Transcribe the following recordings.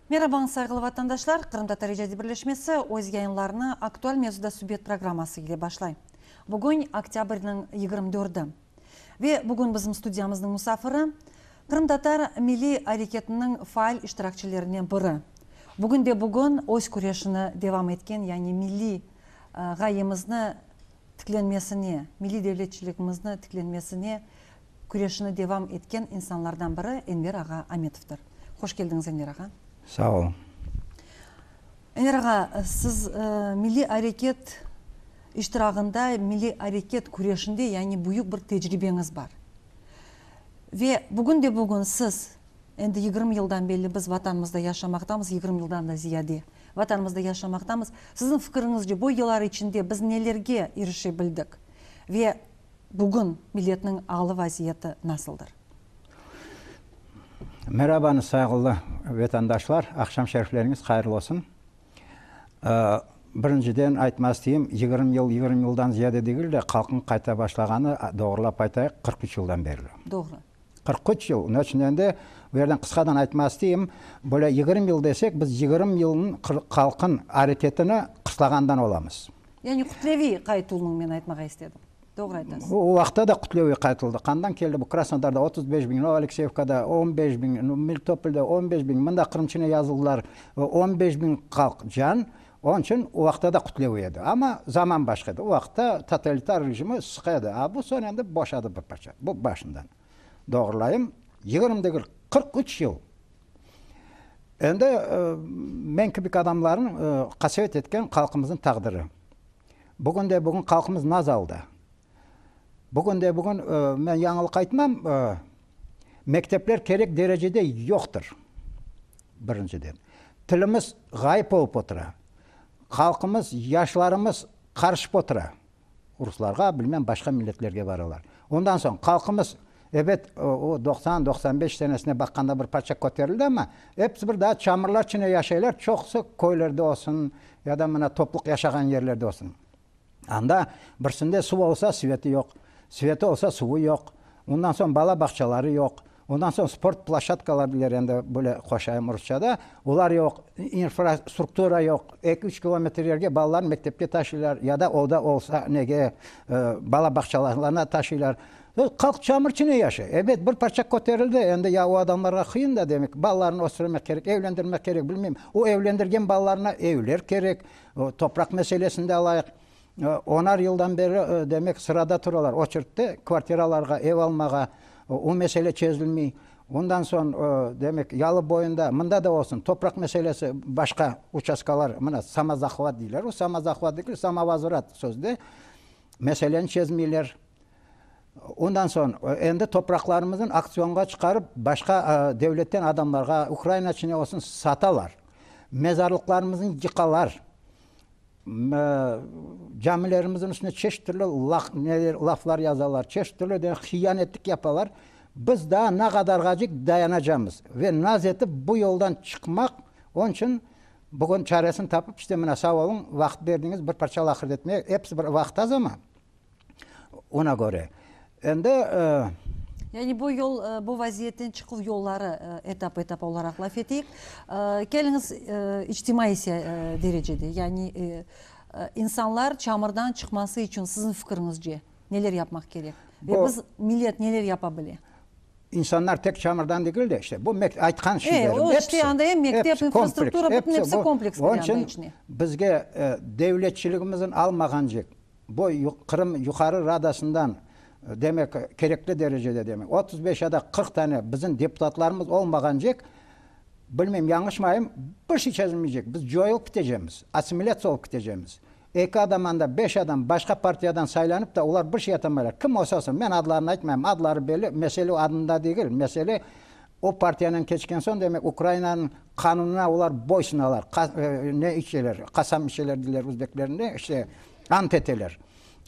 Meraba, sayğılı vatandaşlar! Qırımtatar İcadiy Birleşmesi öz yayınlarını Aktual mevzuda subet programması ile başlay. Bugün oktâbrniñ 24-i. Ve bugün bizim studiyamıznıñ musafiri, qırımtatar milliy areketiniñ faal iştirakçilerinden biri, bugün de bugün öz küreşini devam etken, yani milliy ğayemizni tiklenmesine, milliy devletçiligimizni tiklenmesine küreşini devam etken insanlardan biri Enver ağa Ametovdır. Hoş keldiñiz, Enver ağa. Sağ oluñ. Enver ağa, siz milliy areket iştirağında, milliy areket küreşinde, yani büyük bir tecribeñiz bar. Ve bugün de bugün siz, endi 20 yıldan belli biz Vatanımızda yaşamaqtamız, 20 yıldan da ziyade Vatanımızda yaşamaqtamız. Siziñ fikiriñizce, bu yıllar içinde biz nelerge irişe bildik ve bugün milletniñ alı-vaziyeti nasıldır? Merabanız, sayğılı vetandaşlar, aqşam şerifleriñiz hayırlı olsun. Birinciden aytmaq isteyim, 20 yıl, 20 yıldan ziyade degil de, halqnıñ qayta başlağanı, doğrulap aytayıq, 43 yıldan berli. Doğru. 43 yıl. Onıñ içün endi bu yerden qısqadan aytmaq isteyim, böyle 20 yıl desek, biz 20 yılnıñ halqın areketini qıslağandan olamız. Yani kütleviy qaytuvnıñ men aytmağa istedim. Doğru aytasız. O vaqıtta da kütleviy qaytıldı. Qandan keldi bu? Krasnodarda 35 biñ, Novoalekseyevkada 15 biñ, Melitopolde 15 biñ, mında Qırımçına yazıldılar 15 biñ halq, can. Onıñ içün o vaqıtta da kütleviy edi. Amma zaman başqa edi. O vaqıtta totalitar rejimi sıqı edi. A bu soñ endi boşadı bir parça. Bu başından. Doğrulayım, 20 degil, 43 yıl. Endi men kibik adamlarnıñ qasevet etken halqımıznıñ taqdiri. Bugün de bugün halqımız naz aldı. Bugün de bugün, men yañılıq aytmam, mektepler kerek derecede yoqtır, birinciden. Tilimiz ğayıp olıp otura. Halqımız, yaşlarımız qarışıp otura. Ruslarğa, bilmem, başqa milletlerge baralar. Ondan soñ, halqımız, ebet, o 90, 95 senesine baqqanda bir parça köterildi, amma episi bir daa çamurlar içinde yaşaylar, çoqusı köylerde olsun, ya da mına toplıq yaşağan yerlerde olsun. Anda birisinde suv olsa, sveti yoq, sveti olsa, suvu yoq. Ondan soñ bala bağçaları yoq. Ondan soñ sport ploşadkalar deyler endi, böyle qoşayım rusçada, olar yoq, infrastruktura yoq. Eki-üç kilometr yerge balalarnı mektepke taşıylar ya da o da olsa nege, bala bağçalarına taşıylar. Halq çamur içinde yaşay. Ebet, bir parça köterildi, endi ya o adamlarğa qıyın da demek, balalarını östürmek kerek, evlendirmek kerek, bilmeyim. O evlendirgen balalarına evler kerek, topraq meselesini de alayıq. Onar yıldan beri, demek, sırada turalar, oçertte kvartiralarğa, ev almağa, o mesele çezilmey. Ondan soñ, demek, yalı boyunda, mında da olsun, topraq meselesi, başqa uçastkalar, mına, samozahvat deyler, o samozahvat degil, samovozvrat sözde, meseleni çezmeyler. Ondan soñ, endi topraqlarımıznı aktsionğa çıqarıp, başqa devletten adamlarğa, Ukraina içine olsun, satalar. Mezarlıqlarımıznı yıqalar. Camilerimizniñ üstüne çeşit türlü laflar yazalar, çeşit türlü hiyanetlik yapalar. Biz daa ne qadarğacık dayanacamız ve naz etip bu yoldan çıqmaq, onıñ içün bugün çaresini tapıp, işte mına sağ oluñ, vaqıt berdiñiz bir parça laqırdı etmege, episi bir vaqıt az amma, ona köre endi. Yani bu yol, bu vaziyetten çıquv yolları etap-etap olaraq laf eteyik. Keliñiz içtimaiy derecede, yani insanlar çamurdan çıqması içün siziñ fikiriñizce neler yapmaq kerek? Ve biz, millet neler yapa bile? İnsanlar tek çamurdan degil de, işte bu aytqan şeylerim, episi, işte anda em mektep, infrastruktura, bütün episi kompleks kire anda içine. Bizge devletçiligimizin almağancek, Bu Qırım Yuqarı Radasından, demek, kerekli derecede, demek, 35 ya da 40 tane bizim deputatlarımız olmağancek, bilmeyim, yañlışmayım, bir şey çezilmeycek. Biz coyulıp ketecemiz, assimilâtsiya olıp ketecemiz. Eki adam anda, beş adam başqa partiyadan saylanıp da, olar bir şey atamaylar. Kim olsa olsun, men adlarını aytmayım, adları belli, mesele adında degil, mesele o partiyanen keçken soñ, demek, Ukrainanıñ qanunına olar boysunalar, ne içeler, qasam içeler deyler özbeklerinde, işte, ant eteler.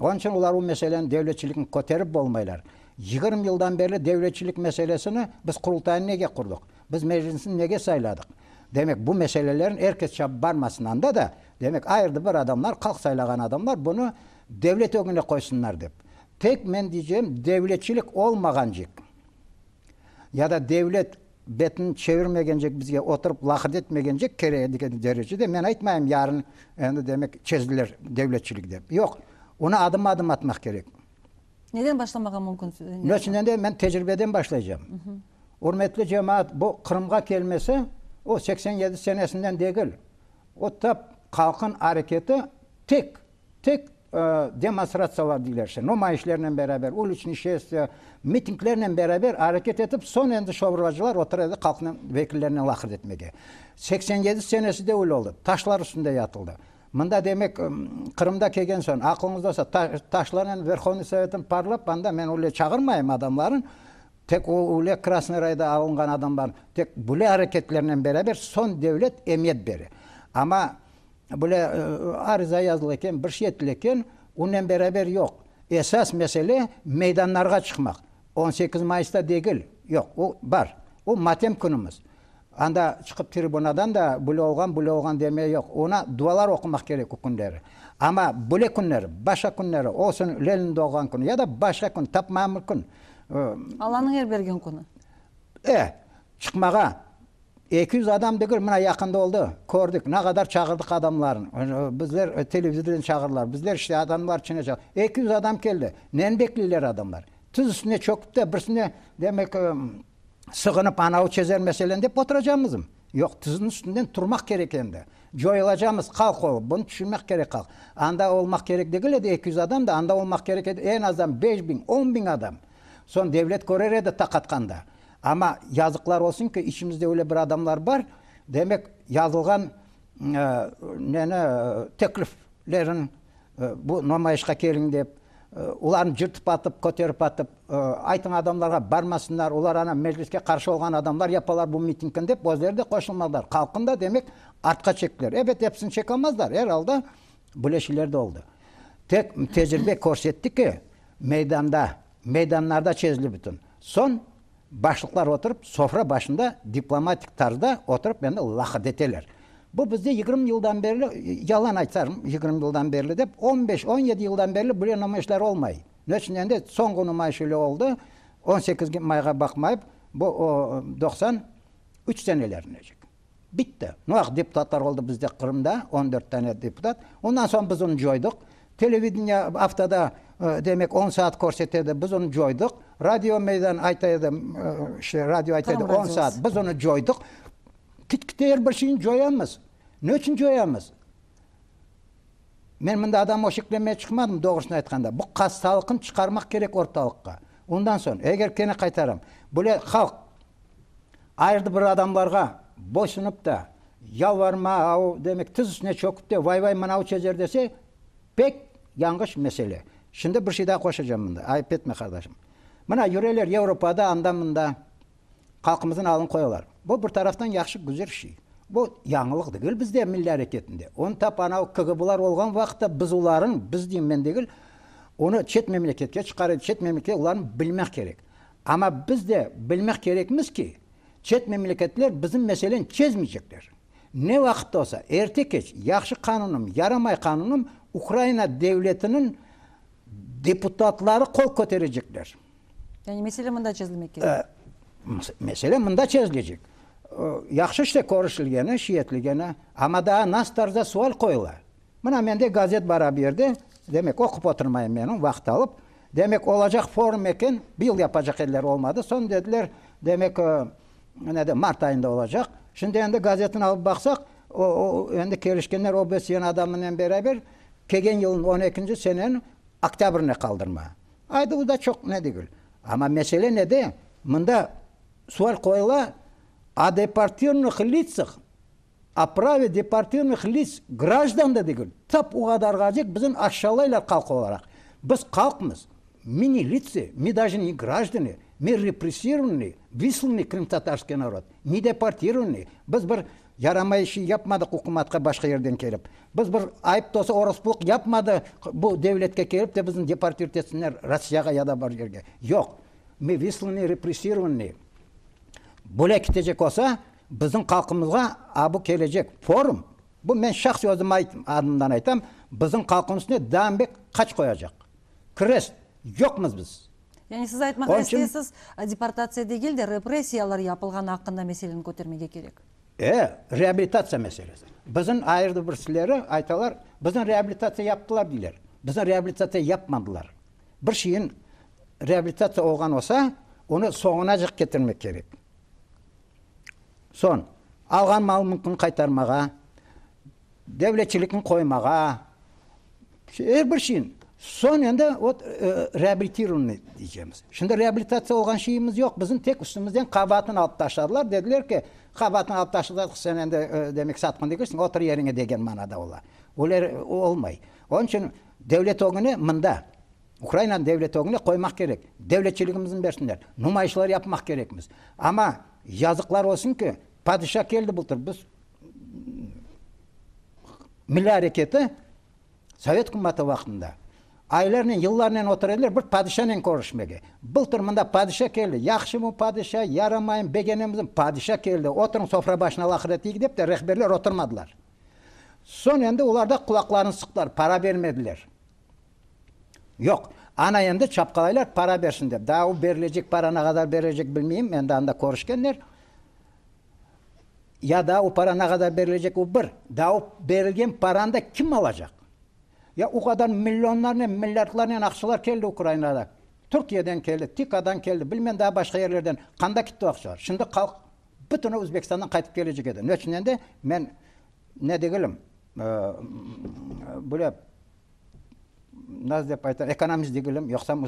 Onıñ içün olar o meseleni, devletçilikni köterip olmaylar. 20 yıldan berli devletçilik meselesini biz Qurultaynı nege qurdıq? Biz Meclisni nege sayladıq? Demek, bu meselelerin er kes çapıp barmasın anda da, demek, ayırdı bir adamlar, halq saylağan adamlar bunı devlet ögüne qoysınlar dep. Tek men diycem, devletçilik olmağancek ya da devlet. betini çevirmegencek bizge, oturıp laqırdı etmegencek kerek derecede, men aytmayım yarın endi demek çezdiler devletçilik dep. Yoq, onı adım-adım atmaq kerek. Neden başlamağa mümkün? Nöçünden de men tecribeden başlaycam. Ürmetli cemaat, bu Qırımğa kelmesi o 87 senesinden degil. O tap halqın areketi tek, tek demonstratsiyalar deyler işte, numayışlernen beraber, uliçnıy şestviya, mitinglernen beraber areket etip, soñ endi şorbacılar otura edi halqnıñ vekillerinen laqırdı etmege. 87 senesi de öyle oldı, taşlar üstünde yatıldı. Mında demek, Qırımda kelgen soñ, aqlıñızda olsa, taşlarnen Verhovnıy Sovetni parlap, anda men öyle çağırmayım adamların, tek o öyle Krasnıy Rayda alınğan adamlar, tek böyle areketlernen beraber soñ devlet emiyet bere. Amma böyle ariza yazıla eken, bir şey etile eken, onen beraber yoq. Esas mesele meydanlarğa çıqmaq. 18 mayısta degil, yoq, o bar, o matem künümiz. Anda çıqıp tribunadan da böyle olğan, böyle olğan demeye yoq. Ona dualar oqumaq kerek o künleri. Amma böyle künleri, başqa künleri, olsun Lenin doğğan künü ya da başqa kün, tapmağa mümkün. Allanıñ er bergen künü. E, çıqmağa. 200 adam degil, mına yaqında oldı, kördik, ne qadar çağırdıq adamlarnı. Bizler televizordan çağırdılar, bizler işte adamlar içine çağırdıq. 200 adam keldi. Neni bekleyler adamlar? Tiz üstüne çöküp de birisine, demek, Sığınıp anavı çezer meseleni dep oturacamızm? Yoq, tizniñ üstünden turmaq kerek endi. Coyulacamız, halq olıp, bunı tüşünmek kerek halq. Anda olmaq kerek degil edi 200 adam da, anda olmaq kerek edi eñ azdan 5000, 10 biñ adam. Soñ devlet körer edi taqatqanda. Amma yazıqlar olsun ki, içimizde öyle bir adamlar bar, demek, yazılğan neni, tekliflerin, bu numayışqa keliñ dep, olarnı cırtıp atıp, köterip atıp, aytıñ adamlarğa barmasınlar, olar ana Mecliske qarşı olğan adamlar yapalar bu mitingni dep, özleri de qoşulmadılar. Halqnı da, demek, artqa çektiler. Ebet, episini çekalmazlar, er alda böyle şeyler de oldı. Tek tecribe körsetti ki, meydanda, meydanlarda çezildi bütün. Soñ Başlıqlar oturıp, sofra başında diplomatik tarzda oturıp endi laqırdı eteler. Bu bizde 20 yıldan berli, yalan aytsam, 20 yıldan berli dep, on beş, 17 yıldan berli böyle numayışlar olmay. Ne içün endi soñğı numayış öyle oldı, 18 mayğa baqmayıp, bu 93 senelerinecik. Bitti. Naq deputatlar oldı bizde Qırımda, 14 tane deputat. Ondan soñ biz onı coydıq. Televideniye aftada, demek, on saat körsetedi, biz onı coydıq. Radio meydan ayta edi, işte, radio ayta edi, on saat, biz onı coydıq. Kit-kite er bir şeyni coyamız. Ne içün coyamız? Men mında adam öşeklemeye çıqmadım, doğrusını aytqanda. Bu hastalıqnı çıqarmaq kerek ortalıqqa. Ondan soñ, eger kene qaytaram, böyle halq Ayırdı bir adamlarğa boysunıp da, yalvarma, au, demek, tiz üstüne çöküp de, vay-vay, mınavı çezer dese, pek yañğış mesele. Şimdi bir şey daa qoşacam mında, ayıp etme, qardaşım. Mına, yüreler Avropada, anda-mında, halqımıznıñ alını qoyalar. Bu bir taraftan yahşı, güzel şey. Bu yañılıq degil bizde, milliy areketinde. Onı tap anavı KGBlar olğan vaqıtta biz olarnıñ, biz deyim, men degil, onı çet memleketke çıqar edi, çet memlekette olarnı bilmek kerek. Amma biz de bilmek kerekmiz ki, çet memleketler bizim meseleni çezmeycekler. Ne vaqıt olsa, erte-keç, yahşı qanunım, yaramay qanunım, Ukraina devletiniñ deputatları qol köterecekler. Yani mesele mında çezilmek kerek. Mesele mında çezilecek. Yahşı işte körüşilgeni, şey etilgeni, amma daa nasıl tarzda sual qoyula. Mına mende gazet bar a bu yerde, demek, oqup oturmayım men onı, vaqıt alıp. Demek, olacaq forum eken, bir yıl yapacaq ediler, olmadı. Soñ dediler, demek, ne de, mart ayında olacaq. Şimdi endi gazetini alıp baqsaq, o, o, endi kelişkenler OBSYeniñ adamınen beraber, kelgen yılnıñ on ekinci seneniñ oktâbrine qaldırma. Aydı, bu da çoq ne degil. Amma mesele nede? Mında sual qoyula, o deportirованных лицах O prave deportirovannih lits, grajdan da degil, tap o qadarğacek bizni aşşalaylar halq olaraq. Biz halqmız, mi ne litsi, mi daje ne grajdane, mi repressirovannyy, vyslannıy krımtatarskiy narod, ne deportirovannyy. Biz bir yaramay şey yapmadıq ükümatqa başqa yerden kelip. Biz bir ayıp da olsa orospulıq yapmadı bu devletke kelip de bizni deportirt etsinler Rossiyağa ya da bir yerge. Yoq. Mi vyslannıy, repressirovannyy. Böyle ketecek olsa, Bizim halqımızğa a bu kelecek forum, bu men şahsiy özüm adımdan aytam, bizim halqımız üstüne daa bek qaç qoyacaq. Krest, yoqmız biz. Yani siz aytmağa isteysiz, deportatsiya degil de, repressiyalar yapılğanı aqqında meseleni kötermege kerek. E, reabilitatsiya meselesi. Bizim ayırı birisileri aytalar, bizni reabilitatsiya yaptılar deyler. Bizni reabilitatsiya yapmadılar. Bir şeyin reabilitatsiya olğan olsa, onı soñunacıq ketirmek kerek. Soñ, alğan mal-mülküni qaytarmağa, devletçilikni qoymağa, er bir şeyin. Soñ endi vot reabilitirovannıy deycemiz. Şimdi reabilitatsiya olğan şeyimiz yoq, bizim tek üstümizden qabaatını alıp taşladılar, dediler ki, qabaatını alıp taşladıq, sen endi demek satqın degilsiñ, otur yeriñe degen manada ola. Öyle olmay. Onıñ içün devlet ögüne mında, Ukrainanıñ devlet ögüne qoymaq kerek. Devletçiligimizni bersinler. Numayışlar yapmaq kerekmiz. Amma yazıqlar olsun ki, padişa keldi bıltır, biz Milliy areketi Sovet ükümeti vaqtında aylarnen, yıllarnen otura ediler bir padişanen körüşmege. Bıltır mında padişa keldi, yahşımı padişa, yaramaymı, begenemizmi, padişa keldi, oturıñ sofra başına laqır eteyik dep de rehberler oturmadılar. Soñ endi olar da qulaqlarını sıqtılar, para bermediler. Yoq, ana endi çapqalaylar para bersin dep. Daa o berilecek para ne qadar berilecek bilmeyim, endi anda körüşkenler. Ya daa o para ne qadar berilecek, o bir. Daa o berilgen paranı da kim alacaq? Ya o qadar millionlarnen, milliardlarnen aqçalar keldi Ukrainada. Türkiyeden keldi, TİKAdan keldi, bilmem daa başqa yerlerden. Qanda kitti o aqçalar? Şimdi halq bütüni Özbekistandan qaytıp kelecek edi. Neçün endi men ne degilim, böyle nasıl dep aytar, ekonomist degilim, yoqsam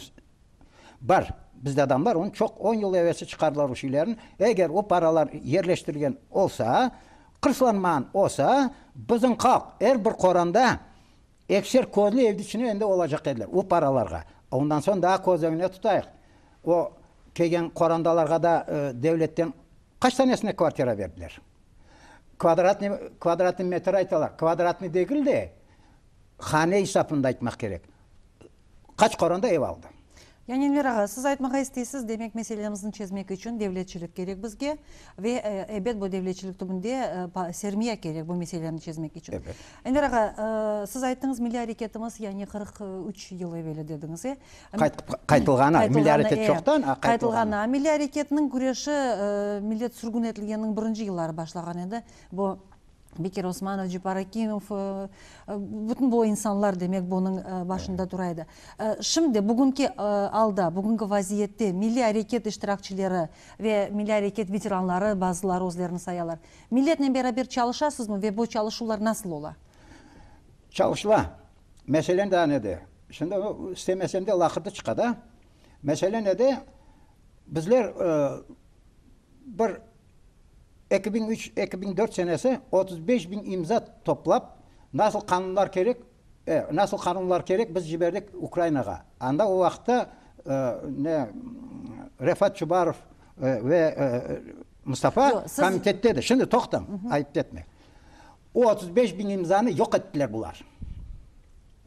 Bar, bizde adamlar, onı çoq on yıl evelsi çıqardılar o şeylerni. Eger o paralar yerleştirilgen olsa, qırslanmağan olsa, bizim halq er bir qoranda ekser közlü evde içine endi olacaq ediler o paralarğa. Ondan soñ daa köz ögüne tutayıq, o kelgen qorandalarğa da devletten qaç tanesine kvartira berdiler? Kvadratnıy, kvadratnıy metr aytalar, kvadratnıy degil de, hane esapında aytmaq kerek. Qaç qoranda ev aldı. Yani, Enver ağa, siz aytmağa isteysiz, demek, meselemizni çezmek içün devletçilik kerek bizge ve, ebet, bu devletçilik tübünde sermiya kerek bu meseleni çezmek içün. Ebet. Enver ağa, siz ayttıñız, milliy areketimiz, yani 43 yıl eveli dediñiz, e? Qaytılğanı, milliy areket çoqtan, a qaytılğanı. Qaytılğanı. Milliy areketniñ küreşi millet sürgün etilgeniniñ birinci yılları başlağan edi. Bu Bekir Osmanov, Ceppar Akimov, bütün bu insanlar, demek, bunıñ başında tura edi. Şimdi, bugünki alda, bugünki vaziyette milliy areket iştirakçileri ve milliy areket veteranları, bazıları özlerini sayalar, milletnen beraber çalışasızmı ve bu çalışuvlar nasıl ola? Çalışıla. Mesele daa nede? Şimdi istemesem de laqırdı çıqa da. Mesele nede? Bizler bir 2003, 2004 senesi 35 biñ imza toplap, nasıl qanunlar kerek, nasıl qanunlar kerek biz ciberdik Ukrainağa. Anda o vaqıtta ne Refat Çubarov ve Mustafa komitette edi. Şimdi toqtañ, ayıp etme. O 35 biñ imzanı yoq ettiler bular.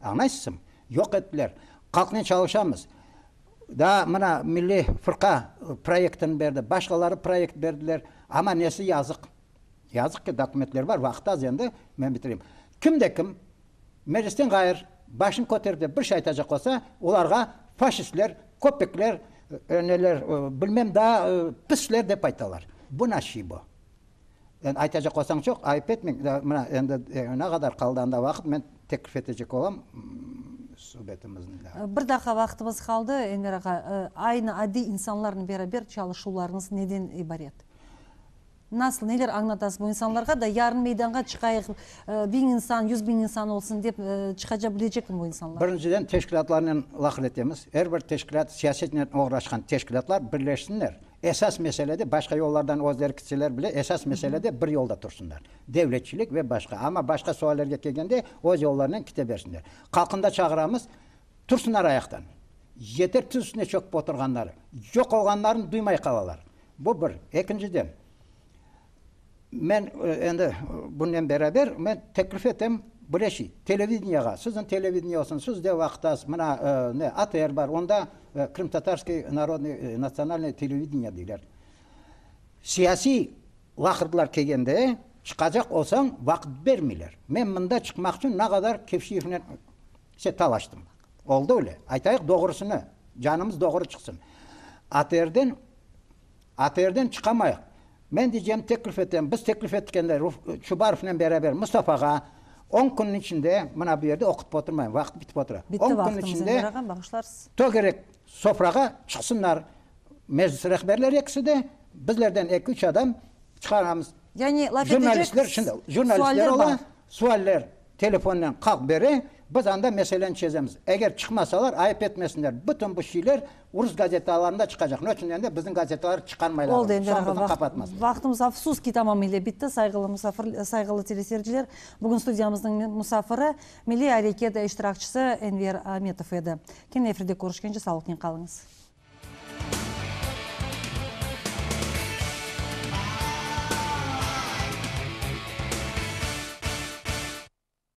Añlaysızmı? Yoq ettiler. Halqnen çalışamız. Daa mına Milliy fırqa proyektini berdi, başqaları proyekt berdiler, amma nesi yazıq, yazıq ki, dokumentler bar, vaqıt az endi, men bitireyim. Kim de kim Meclisten ğayır başını köterip de bir şey aytacaq olsa, olarğa faşistler, köpekler, neler, bilmem daa pisler dep aytalar. Bu nasıl şey bu? Endi aytacaq olsañ çoq, ayıp etmeñ, mına endi ne qadar qaldı anda vaqıt, men teklif etecek olam subetimizni daa. Bir daqqa vaqtımız qaldı, Enver ağa. Aynı adiy insanlarnen beraber çalışuvlarıñız neden ibaret? Nasıl, neler añlatasız bu insanlarğa da, yarın meydanğa çıqayıq, biñ insan, 100 biñ insan olsun dep çıqaca bilecekmi bu insanlar? Birinciden, teşkilâtlarnen laqır etemiz. Er bir teşkilât, siyasetnen oğraşqan teşkilâtlar birleşsinler. Esas meselede, başqa yollardan özleri kitseler bile, esas meselede bir yolda tursınlar. Devletçilik ve başqa. Amma başqa suallerge kelgende, öz yollarınen kite bersinler. Halqnı da çağıramız, tursınlar ayaqtan. Yeter tiz üstüne çökip oturğanları. Yoq olğanlarını duymay qalalar. Bu bir. Ekinciden, Men endi bunen beraber men teklif etem böyle şey, televideniyağa, siziñ televideniye olsun, sizde vaqıt az, mına ne, ATR bar, onda Krımtatarskiy narodnıy natsionalnıy televideniye deyler. Siyasiy laqırdılar kelgende, çıqacaq olsañ, vaqıt bermeyler. Men mında çıqmaq içün ne qadar Kevşiyevnen talaştım. Oldı öyle. Aytayıq doğrusını. Canımız doğru çıqsın. ATRden ATRden çıqamayıq. Men diycem, teklif etem, biz teklif etkende Çubarovnen beraber Mustafağa on künniñ içinde, mına bu yerde oqutıp oturmayım, vaqıt bitip otura, Bitti on künniñ vaqtımız, içinde Enver ağam, bağışlarsız. tögerek sofrağa çıqsınlar meclis rehberleri ekisi de, bizlerden eki-üç adam çıqaramız. Yani laf etecek Jurnalistler, şimdi, jurnalistler sualler ola, bar. sualler telefonnen qalq bere, biz anda meseleni çezemiz. Eger çıqmasalar, ayıp etmesinler. Bütün bu şeyler rus gazetalarında çıqacaq. Ne içün endi bizim gazetalar çıqarmaylar Oldı, onı, Enver soñ ağa, bizni vaqt, qapatmasınlar. vaqtımız afsus ki tamamıyla bitti. Sayğılı musafir, sayğılı teleseyirciler, bugün studiyamıznıñ musafiri, Milliy areket iştirakçisi Enver Ametov edi. Kene efirde körüşkence sağlıqnen qalıñız.